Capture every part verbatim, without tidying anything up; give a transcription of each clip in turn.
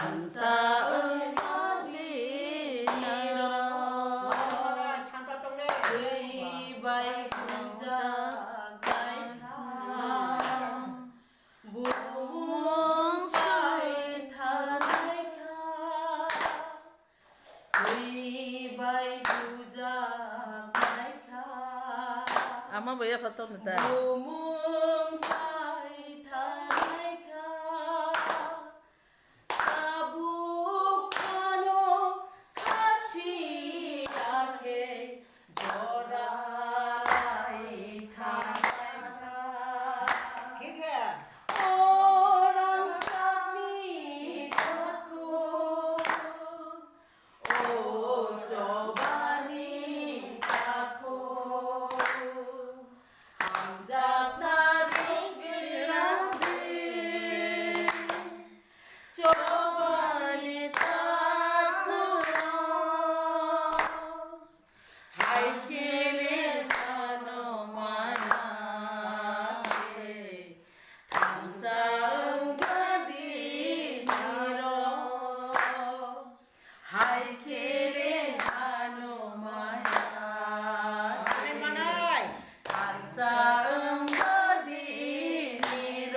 Thansa wngkha dinirok, twi bai bujaknai kha, bumung sai thanai kha, twi bai bujaknai kha. Ama bai yapha tongni ta. Bumung sai thanai kha. Tabuk phano khasiya khe jora lai thanai kha. Orang sami takut, o chobani takut, hamjakna ringkirang di. Chobani takhuk hai khe le phano maya se thansa wngkha dinirok. Hai khe le hano maya se thansa wngkha dinirok.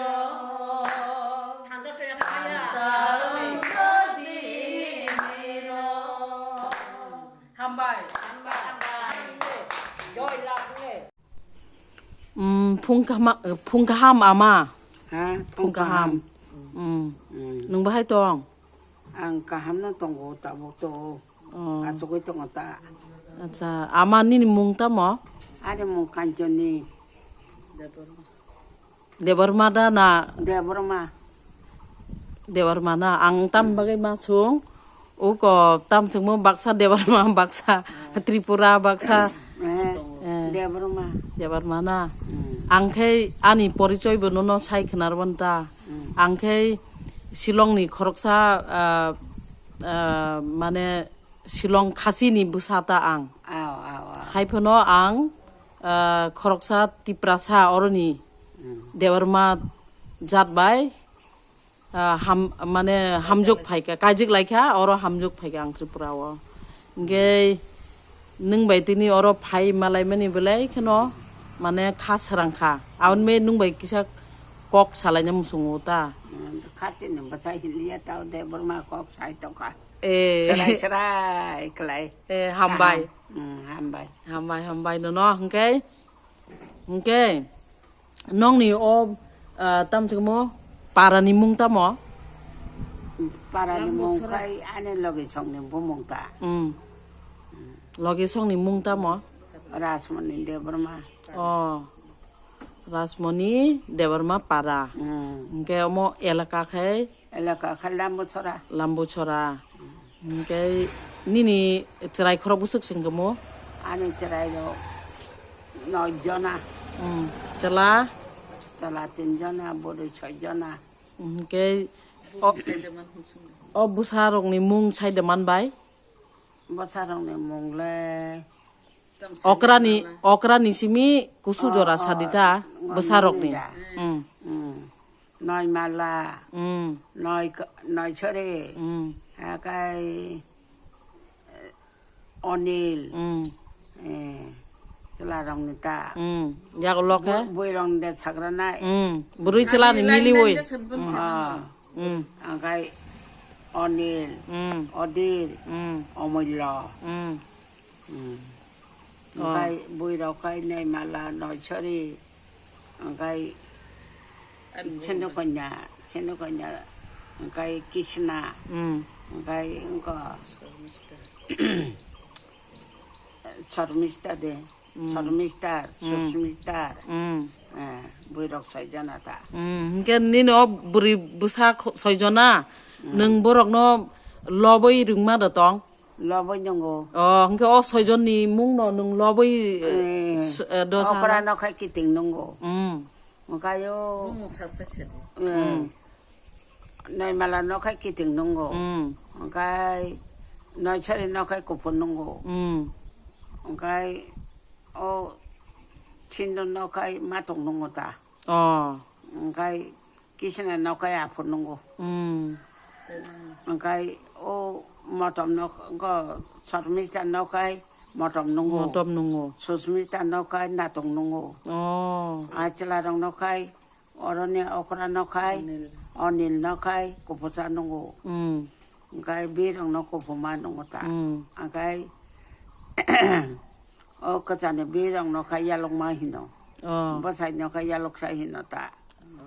Thansa wngkha dinirok. Hambai. Hambai, hambai. Joy love le. Mm, phung kaham, phung kaham ama. Ha, phung kaham. Mm. Mm. Nwng bahai tong? Ang kaham no tongo, tabuk to. Oh. Achugwi tongo ta. Acha, ama nini mung tamo? Ani mung Kanchoni. Debbarma da na? Debbarma. Debbarma na? Ang tam bagwi ma sung. Uko tam sungmo baksa Debbarma, baksa Tripura, baksa. Eh, eh. Debbarma. Debbarma na? Hmm. Ang khe ani porichoi bo nono sai khwnarwon ta. Hmm. Ang khe Shillong ni khoroksa, ah, ah, mane Shillong khasi ni bwsa ta ang. Aw, aw, aw. Hai phano ang, ah, khoroksa Tiprasa oroni, hmm, Debbarma jat bai, ah, ham, mane hamjwk phaikha, kaijwk laikha, oro hamjwk phaikha ang Tripura o. Hwnkhe nwng bai tini oro phai malaimani belai kheno mane kha srang kha. Aboni bai nwng bai kisa kok salaina muchungo ta. Hmm, khasi ni bwsa hinliya ta o Debbarma kok sai tongkha. Eh. Serai serai khlai. Eh, hambai. Kaham. Hmm, hambai. Hambai, hambai nono, hwnkhe, hwnkhe, nongni o, ah, tamo se kamo, para ni mung tamo? Para ni mung khai ani logi song ni bumung ta. Hmm. Logi song ni mung tamo? Rajmoni Debbarma. Oh. Rajmoni Debbarma para. Hmm. Hwnkhe omo elaka khai Elaka kha Lambuchora. Lambuchora. Hwnkhe nini chwrai khorok bwswk se wngkha mo? Ani chwrai rok noi jona. Hmm. Chwla? Chwla tin jona, bwrwi soi jona. Hwnkhe o, o bwsa rokni mung sai de man bai? Bwsa rokni mung le Okra ni, okra ni simi kusu jora sadi ta, bwsa rokni. Hmm. Noi mala, hmm, noi, noi chori, hmm, hakai, eh, Onil, hmm, eh, chwla rokni ta. Hmm. Yak lok he? Bui rokni de sagra nai. Hmm. Bwrwi chwla ni mili oi. Hmm. Ah. Hmm. Hakai Onil, hmm, Odir, hmm, Omullo. Hmm. Hmm. Oh. Hwnkhe bui rok khai noi mala noi chori, hwnkhe Senu Kanya, Senu Kanya, hwnkhe Krishna, hmm, hwnkhe wngkha Shormista de, hmm, Shormista, hmm, Susmita, hmm, eh, bui rok soi jona ta. Hmm, hwnkhe nini o bwrwi bwsa kho-, soi jona, hmm, nwng borok no lobwi rwngma da tong? Lobwi nungo. Oh, hwnkhe o soijon ni mung no nwng lobwi, eh, eh, s-, eh, dosa okra no khai kiting nungo. Hmm. Hwnkhe o, hmm, sa, sa, sa de. Eh, hmm, noi mala no khai kiting nungo. Hmm. Hwnkhe noi chari no khai kuphur nungo. Hmm. Hwnkhe o sindur no khai matung nungo ta. Oh. Hwnkhe Kisina nokai aphuru nungo. Hmm. Angkai o motom no ko Sotmista no kai motom nungo. Motom nungo. Susmita no kai natung nungo. Oh. Ai chwla rong no kai oroni okra no kai Anil. Anil no kai kupusa nungo. Mm. Angkai birong no kupuma nungo ta. Mm. Angkai o kwchani birong no kai yalokma hino. Oh. Bwsai no kai yaloksa hino ta.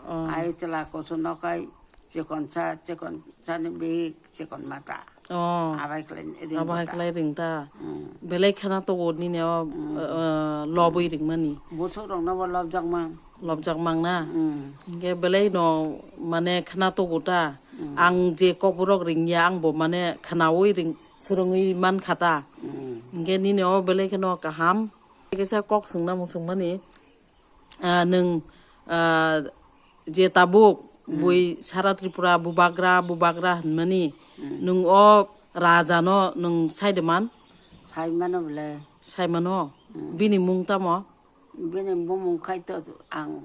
Oh. Ai chwla kusu no kai chikon sa, chikon sani bihik, chikon mata. Oh. Abai khlai ring Abai ta. Khlai ring ta. Mm. Belai khana to word ni ne o, Mm. uh, uh, lobwi ring mani. Busuk rok no bo lobjak mang. Lobjak mang na. Mm. Hingke belai no mane khana to ta. Mm. Ang je kokborok ring ya ang bo mane khanawi ring swrwngwi man kha ta. Mm. Hingke nini o belai kheno kaham. Kaisa kok swngna muchung mani. Ah, nwng, ah, je tabuk Mm. bui sara Tripura bubagra, bubagra hinmani, Mm. nwng o raja no nwng sai de man? Sai mano bole. Sai mano? Mm. Bini mung tamo? Bini bumung khai to ang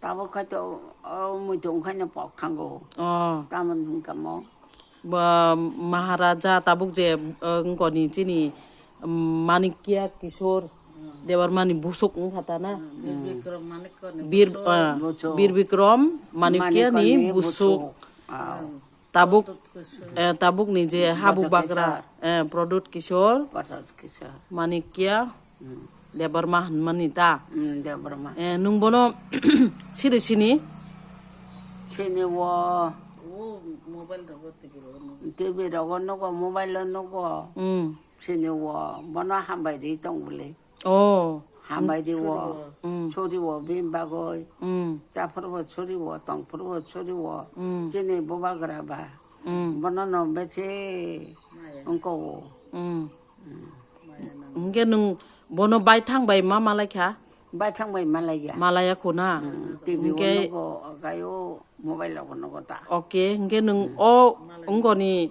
tabuk khai to o muitu wng khai no pok thango. Oh. Tamon hingka mo? Ba, Maharaja tabuk je, eh, wngkoni chini, mm, Manikya Kishore Debbarma ni busuk wngkha ta na? Hmm, Bir Bikram Manikya ni Bir, busuk. Ah, Busuk. Bir Bikram Manikya ni Manikya ni busuk. Busuk. Ah. Tabuk, Pradyut Kishore. Eh, tabuk ni je habu Pradyut bagra, Kishore. Eh, Pradyut Kishore, Pradyut Kishore. Manikya, Hmm. Debbarma hinmani ta. Hmm, Debbarma. Eh, nwng bono siri sini? Sini wo. O mobile rogo T V rogo nugo. T V rogo nugo, mobile o nugo. Hmm. Sini wo, bono hambai ri tong bole. Oh. Hambai ri wo. Hmm. Suri wo bini bagoi. Hmm. Chaphuru wo suri wo, tongphuru wo suri wo. Hmm. Chini bubagra ba. Hmm. Bono no bese wngko wo. Hmm. Hingke nwng bono baithang bai ma malai kha? Baithang bai malai ya. Malai ya kho na? Hmm, T V o Hingke nugo, gai o mobile o nugo ta. Okay, hingke nwng o wngoni,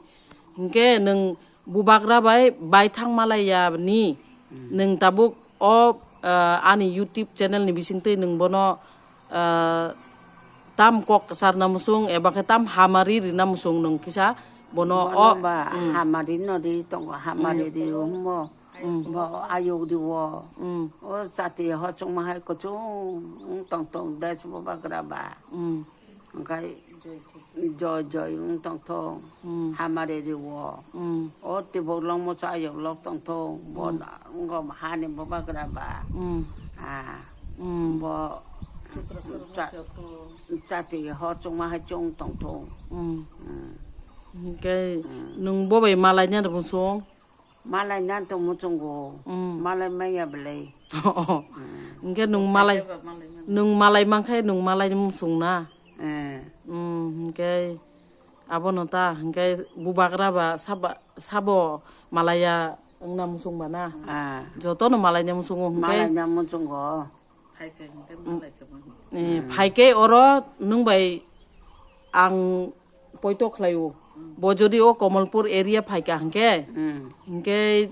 hingke nwng bubagra bai baithang malai ya ni, nwng tabuk o, ah, ani YouTube channel ni bisingtwi nwng bono ah, tam kok sarna muchung eba khe tam hamari rina muchung nwng kisa bono Bono o, ba mm. Hamari no ri tongo, hamari ri humbo. Mm. Bo ayuk ri wo. Mm. O chati hochung ma hai kuchung wng tong tong des bo bagra ba. Mm. Hingkai joy joy wng tong thong. Mm. Hamari ri wo. Mm. O tibok long mo cha ayuk lok tong thong. Bo Mm. na wng hani bo bagra ba. Mm. Ah. Mm. Bo Chati hor chungma hai chung tong thung. Mm. Mm. Hingke Mm. nwng bo bai malai na rwng sung? Malai na tong muchungo. Mm. Malai maya belai. Oh. Mm. Hingke nwng malai, Kaiba malai man. Nwng malai man khai nwng malai muchung na. Eh. Mm, hingke abono ta, hingke bubagra ba sabo, sabo malaya wngna muchung ba na. Ah. Joto no malai na muchungo hingke. Malai na muchungo. Phaikhe hingke malai khe ma. Eh, Mm. phaikhe oro nwng bai ang poito khlaio. Mm. Bo jodi o Komolpur area phaikha hingke, Mm. hingke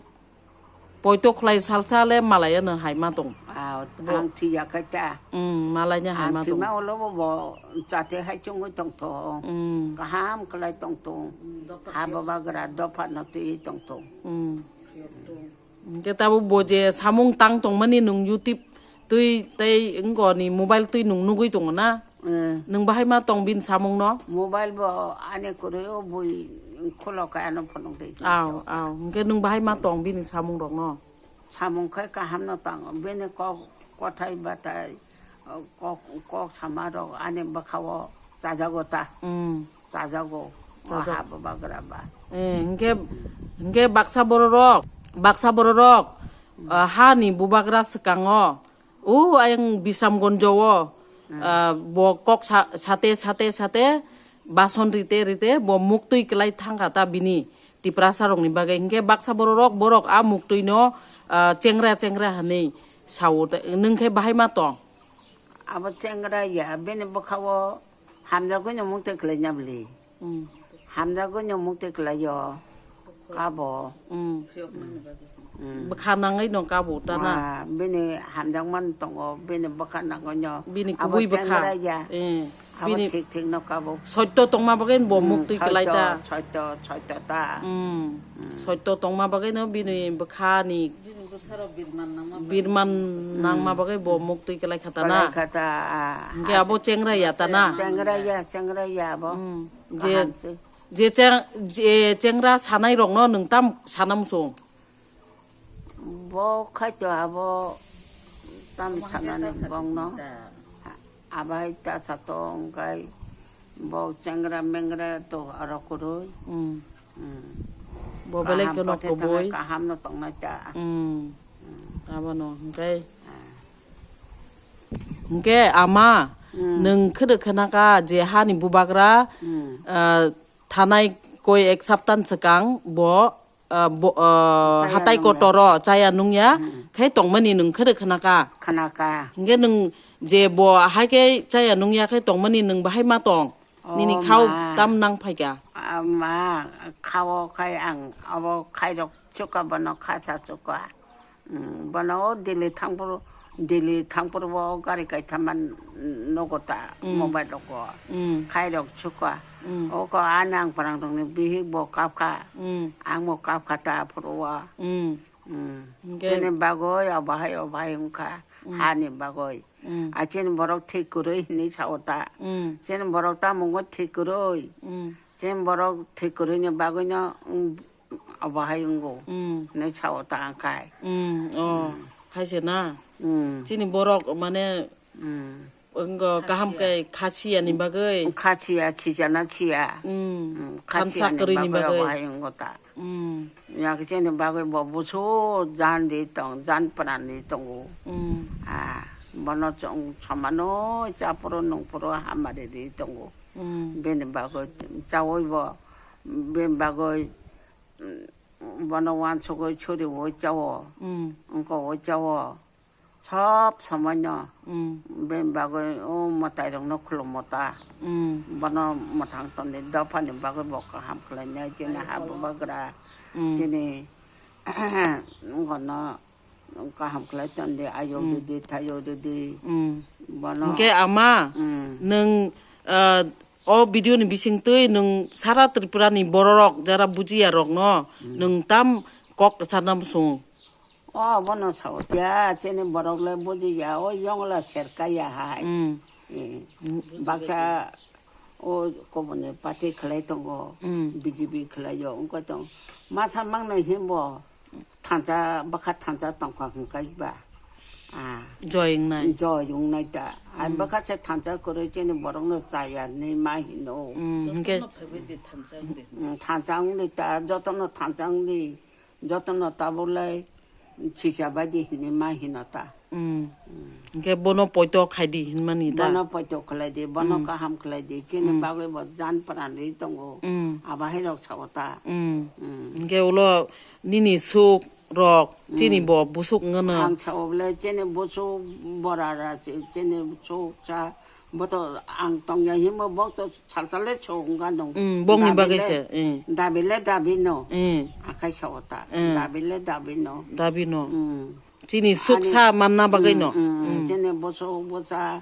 poito khlai salsa le malai ano hai ma tong. Ah, Bo ang thiya khe ta. Mm, malai nya hai Ang ma tong. Thima ulo bo, bo chate hai chungwi tong thong. Mm. Kaham khlai tong thong. Mm, dopha Ha thiya. Baba gra dopha no twi tong thong. Mm. Thiya tong. Hingke tabuk bo je samung tang tongmani nwng YouTube twi tei wngkoni mobile twi nwng nugwi tongo na? Eh. Nwng bahai ma tong bini samung no? Mobile bo ani kwrwi o bui khulok khe ano phunuk twi. Aw, aw. Hingke nwng bahai ma tong bini samung rok no? Samung khe kaham no tango. Bini kok kothai batai, kok, kok sama rok ani bwkha o chajago ta. Mm. Chajago. Chajak. Aha bo bagra ba. Eh, hingke, hingke baksa bororok, baksa bororok, ah, hani bubagra swkango. O ayang Bisramganjo o, ah, bo kok sa-, sate, sate, sate, bason rite, rite, bo muktwi kwlai thangkha ta bini Tiprasa rokni bagwi. Hingke baksa bororok, borok a muktwi no, ah, chengra, chengra hinwi sao. Nwng khe bahai ma tong? Abo chengra ya, bini bwkha o Hamjagwi no mukte khlai nya bwli. Mm. Hamjagwi no mukte khlai yo. Kabo. Mm. Bwkha nangwi no kabo ta na. Ah, bini hamjakmani tongo, bini bwkha nangwi no. Bini Abo kubui bwkha. Chengra ya. Eh, Abo bini thik thik no kabo. Soito tongma bagwi bo Hmm, muktwi kwlai ta. Soito, soito, soito ta. Hmm. Soito tongma bagwi no bini bwkha ni Bini bwsarok birman nangma bagwi. Birman nangma bagwi bo muktwi kwlai kha ta na. Kwlai kha ta, ah, Hingke ah, abo chengra ya ta na. Chengra ya, chengra ya abo. Hmm. Je, Kaham se. je cheng-, je chengra sanai rok no nwng tam sana muchung. Bo khaito abo tam sanani bongno. Abai ta sato wngkai bo chengra mengra to aro kwrwi. Hmm. Hmm. Bo belai Kaham kheno pate kubui. Thangnai, kaham no tongnai ta. Hmm. Abono hingke. Ah. Hingke ama Hmm. nwng khwrwk khwnaka je hani bubagra Hmm. ah, thanai koi ek saptan swkang bo ah, bo, ah, Chaya hatai nungya. Kotoro chaya nungya Hmm. khe tongmani nwng khwrwk khwnaka. Khwnaka. Hingke nwng je bo haike chaya nungya khe tongmani nwng bahai ma tong? Oh, Nini khao ma. Tam nang phaika? Ah, ma, khao khai ang abo khairok chuka bono kha sa chuka. Hmm, bono o Delhi thangphuru, Delhi thangphuru bo gari kaithaman nogo ta Hmm. mobile rok o. Hmm. Khairok chuka. Hmm. Oko ani ang pwrang rokni bihik bo kapkha. Hmm. Ang bo kapkha ta phuru o. Hmm. Hmm. Hingke Chini bagwi obo hai obo hai wngkha. Hmm. Hani bagwi. Hmm. A chini borok thik kwrwi hinwi sao ta. Hmm. Chini borok tamo wngwi thik kwrwi. Hmm. Chini borok thik kwrwini bagwino, hmm, obo hai wngo. Hmm. Hinwi sao ta ang khai. Hmm. Oh. Hmm. Hai se na. Hmm. Chini borok mane Hmm. Wngkha kaham khe khasiya ni bagwi. Khasiya, sijana siya. Mm. Mm, Thansa khasiya ni kwrwi ni bagwi bagwi. Obo hai wngkha ta. Mm. Yak chini bagwi bo busu jan di tong, jan pran di tongo. Mm. Ah, bono chong samano chapro nungpro hamari di tongo. Mm. Bini bagwi chawi bo, bini bagwi, mm, bono wansugwi churi wo chawo. Mm. Wngkha wo chawo. Sob somoino Mm. bini bagwi o mwtairokno khulummo ta. Mm. Bono mwthang tongdi dophani bagwi bo kaham khlainai chini ha bubagra Mm. chini wngkha no kaham khlai tongdi ayok Mm. didi thayok didi Mm. bono Hingke ama Mm. nwng ah, o video ni bisingtwi nwng sara Tripura ni bororok jara bujiya rokno Mm. nwng tam kok sana muchung. O, bono sao tiya, chini borok le buji ya, o yong la serka ya hai. Mm. Eh, baksa o koboni party khlai tongo, Mm. B J P khlai yo, wngkha tong. Masa mang nai himbo, thansa, bwkha thansa tongkha hwnkha ba. Ah. Joy wngnai. Joy wngnai ta. Ai Mm. bwkha se thansa kwrwi chini borok no chaya ni ma hino. Mm, hwnkhe Jotono phaibai di thansa wngdi. Mm, thansa wngdi ta, jotono thansa wngdi. Jotono tabuk lai sisa baidi hinwi ma hino ta. Mm. Hingke bono poito khaidi hinmani ta? Bono poito khlai di, bono Mm. kaham khlai di. Chini Mm. bagwi bo jan pran ri tongo. Mm. Abo hai rok sao ta. Mm. Mm. Hingke ulo nini suk rok chini Mm. bo busuk ngono. Ang sao bole chini busuk bora ra chi-, chini suk cha Bo to ang tongya himo, bo to salsa le so wngkha nung. Mm, bongni Dabi bagwi le, se, mm. Dabi le dabi no. Mm. Akai sa ota. Mm. Dabi le dabi no. Dabi no. Mm. Chini suk Ani sa manna bagwi mm, no. Mm, Mm. Chini boso bosa,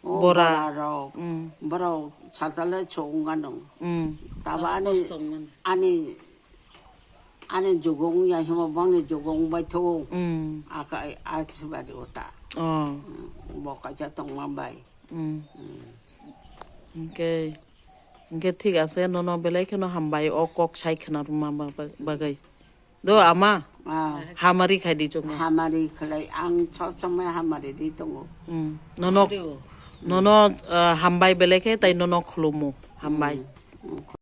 o Bora. Bora rok. Mm. Borok salsa le so wngkha nung. Mm. Tabo ani, Bos tongmani. Ani, ani jugong ya himo, bongni jugong bai tho. Mm. Akai asibadi ota. Oh. Mm. Bo kaisa tongma bai. Mm. Hingke, hingke thik ase, nono belai kheno hambai o kok sai khna rwma ba-, ba-, bagwi. Do ama, Ah. Hamari khai di chukma. Hamari khlai, ang sob somoi hamari di tongo. Mm. Nono, Suri o. Nono, ah, hambai belai khe tai nono khulumo. Hambai. Mm.